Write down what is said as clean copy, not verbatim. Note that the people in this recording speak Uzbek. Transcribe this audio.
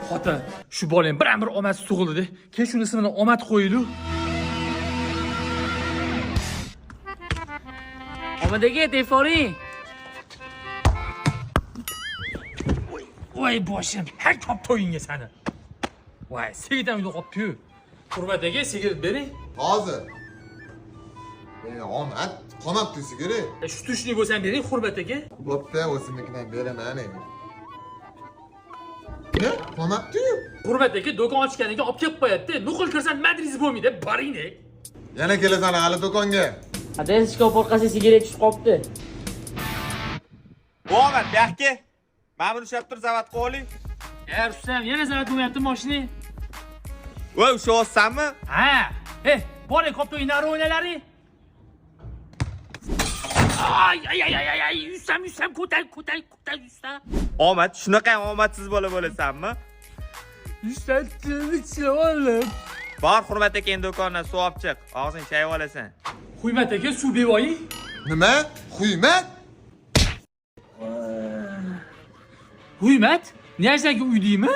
Xotin, shu bolang bir amir omad tug'ildi. Keyin shuni ismini Omad qo'yaylik. Omad aka, telefoning. Voy boshim, har kop to'yingga sani. Voy, sigaretam uyda qolibdi-yu. Hurmat aka, sigaret bering. Hozir. E, omad qolmabdi sigaret. E, shu tushlik bo'lsa ham bering, Hurmat aka. Bo'pti, o'zimnikidan beraman endi. Ne? Qolmabdi-yu. Hurmat aka do'kon ochganiga olib kelib qo'yadi. Nuqul kirsam madriz bo'lmaydi, boring. Yana kelasan hali do'konga. Adasi shkaf orqasiga sigaret tushib qolibdi. Omad, bu yoqqa. Mana buni ushlab tur, zavat qilib oling. E, Rustam, yana zavat bo'lmayapti mashina. Voy, ushlayapsanmi? Ha, e, boring kop to'ying nari o'ynalaring. Ay, ay, ay, ay, ay, ay, yuzsam, yuzsam, ko'tar, ko'tar, ko'tar, yuzsam. Omad, shunaqa ham omadsiz bola bo'lasanmi? Yuzsam, tilni tishlab oldim. Bor, Hurmat aka do'kondan suv olib chiq. Og'zing chayib olasan. Hurmat aka, suv bevoying. Nima? Quymat? Hurmat, niyazdan uy deymi?